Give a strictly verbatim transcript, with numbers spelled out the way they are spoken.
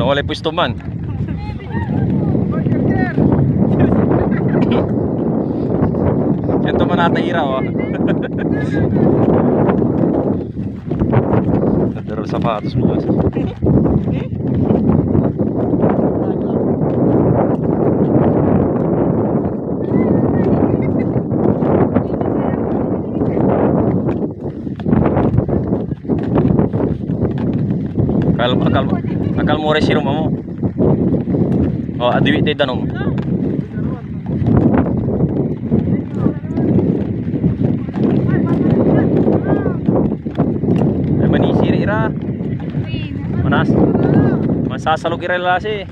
Walay pwesto man. Ito man ata ira, oh. Nagdara sapatos mo kasi. Kalma, kalma. Akal mo ray sirum amo. O, adiwi day danum. Ay, manisi ira. Manas. Masasalog ira lasi.